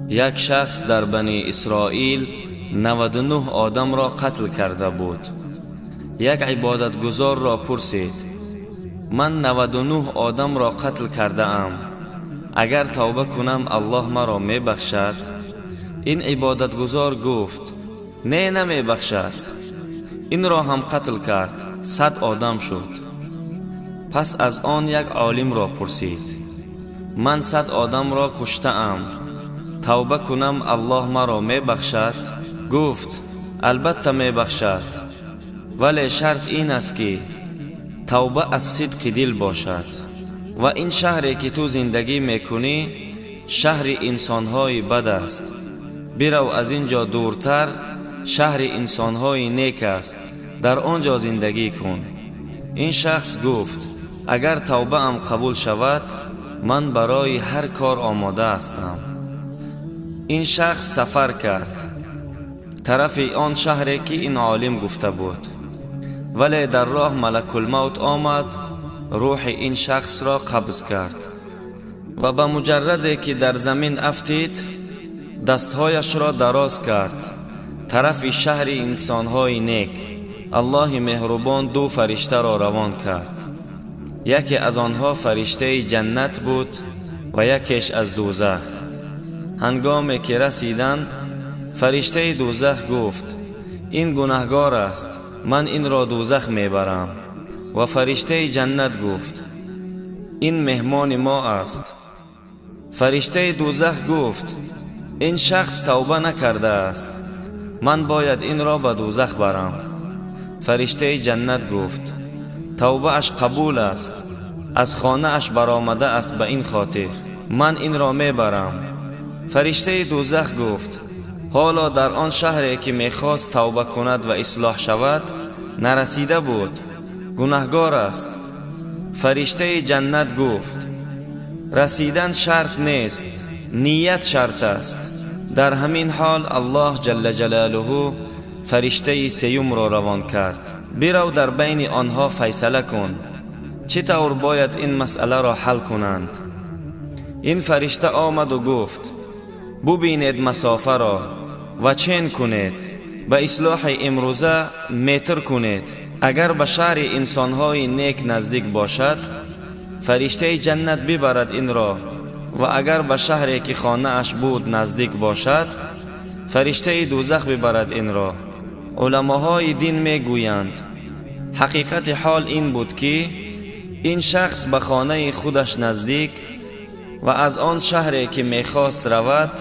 Як шахс дар Бани Исроил 99 одамро қатл карда буд. Як ибодатгузорро пурсид: ман 99 одамро қатл кардаам, агар тавба кунам, Аллоҳ маро мебахшад? Ин ибодатгузор гуфт: не, намебахшад. Инро ҳам қатл кард, 100 одам шуд. Пас аз он як олимро пурсид: ман 100 одамро куштаам, тавба кунам, Аллоҳ маро мебахшад? Гуфт: албатта мебахшад, вале шарт ин аст, ки тавба аз сидқи дил бошад. Ва ин шаҳре, ки ту зиндагӣ мекунӣ, шаҳри инсонҳои бад аст. Бирав аз ин ҷо дуртар, шаҳри инсонҳои нек аст, дар он ҷо зиндагӣ кун. Ин шахс гуфт: агар тавбаам қабул шавад, ман барои ҳар кор омода ҳастам. Ин шахс сафар кард тарафи он шаҳре, ки ин олим гуфта буд, вале дар роҳ малакулмавт омад, рӯҳи ин шахсро қабз кард ва ба муҷарраде ки дар замин афтид, дастҳояшро дароз кард тарафи шаҳри инсонҳои нек. Аллоҳи меҳрубон ду фариштаро равон кард. Яке аз онҳо фариштаи ҷаннат буд ва якеш аз дӯзах. Ҳангоме ки расиданд, фариштаи дӯзах гуфт: ин гунаҳгор аст, ман инро дӯзах мебарам. Ва фариштаи ҷаннат гуфт: ин меҳмони мо аст. Фариштаи дӯзах гуфт: ин шахс тавба накардааст, ман бояд инро ба дӯзах барам. Фариштаи ҷаннат гуфт: тавбааш қабул аст, аз хонааш баромада аст, ба ин хотир ман инро мебарам. Фариштаи дӯзах гуфт: ҳоло дар он шаҳре, ки мехост тавба кунад ва ислоҳ шавад, нарасида буд, гунаҳгор аст. Фариштаи ҷаннат гуфт: расидан шарт нест, ният шарт аст. Дар ҳамин ҳол Аллоҳ ҷалла ҷалолуҳу фариштаи сеюмро равон кард: бирав, дар байни онҳо файсала кун, чӣ тавр бояд ин масъаларо ҳал кунанд. Ин фаришта омаду гуфт: бубинед масофаро ва чен кунед, ба ислоҳи имрӯза метр кунед. Агар ба шаҳри инсонҳои нек наздик бошад, фариштаи ҷаннат бибарад инро, ва агар ба шаҳре, ки хонааш буд, наздик бошад, фариштаи дӯзах бибарад инро. Уламоҳои дин мегӯянд, ҳақиқати ҳол ин буд, ки ин шахс ба хонаи худаш наздик ва аз он шаҳре, ки мехост равад,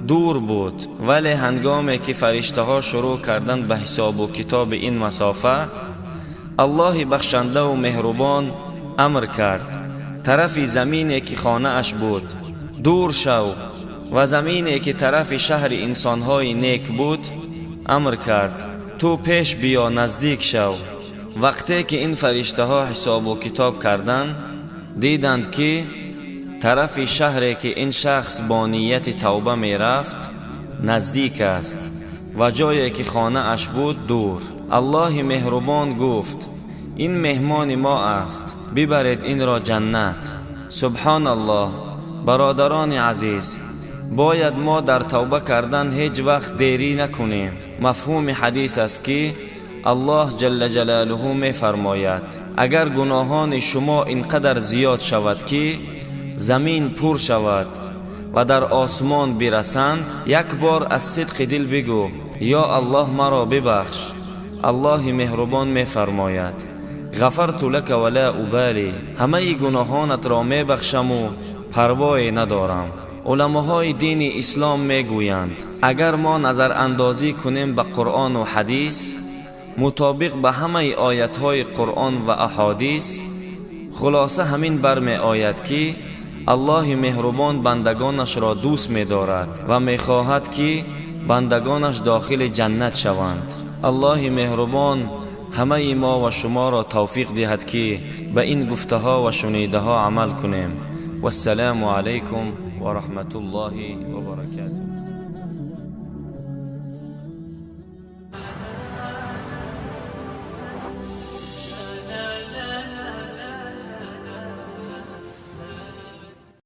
дур буд. Вале ҳангоме ки фариштаҳо шурӯъ карданд ба ҳисобу китоби ин масофа, Аллоҳи бахшандаву меҳрубон амр кард: тарафи замине, ки хонааш буд, дур шав, ва замине, ки тарафи шаҳри инсонҳои нек буд, амр кард: ту пеш биё, наздик шав. Вақте ки ин фариштаҳо ҳисобу китоб карданд, диданд, ки тарафи шаҳре, ки ин шахс бо нияти тавба мерафт, наздик аст ва ҷое, ки хонааш буд, дур. Аллоҳи меҳрубон гуфт: ин меҳмони мо аст, бибаред инро ҷаннат. Субҳоналлоҳ! Бародарони азиз, бояд мо дар тавба кардан ҳеҷ вақт дерӣ накунем. Мафҳуми ҳадис аст, ки Аллоҳ ҷалла ҷалолуҳу мефармояд: агар гуноҳони шумо ин қадар зиёд шавад, ки замин пур шавад ва дар осмон бирасанд, як бор аз сидқи дил бигӯ: ё Аллоҳ, маро бибахш. Аллоҳи меҳрубон мефармояд: ғафарту лака ва ла убалӣ, ҳамаи гуноҳонатро мебахшаму парвое надорам. Уламоҳои дини ислом мегӯянд, агар мо назарандозӣ кунем ба Қуръону ҳадис, мутобиқ ба ҳамаи оятҳои Қуръон ва аҳодис, хулоса ҳамин бармеояд, ки Аллоҳи меҳрубон бандагонашро дӯст медорад ва мехоҳад, ки бандагонаш дохили ҷаннат шаванд. Аллоҳи меҳрубон ҳамаи мо ва шуморо тавфиқ диҳад, ки ба ин гуфтаҳо ва шунидаҳо амал кунем. Вассалому алайкум ва раҳматуллоҳи ва баракатуҳ.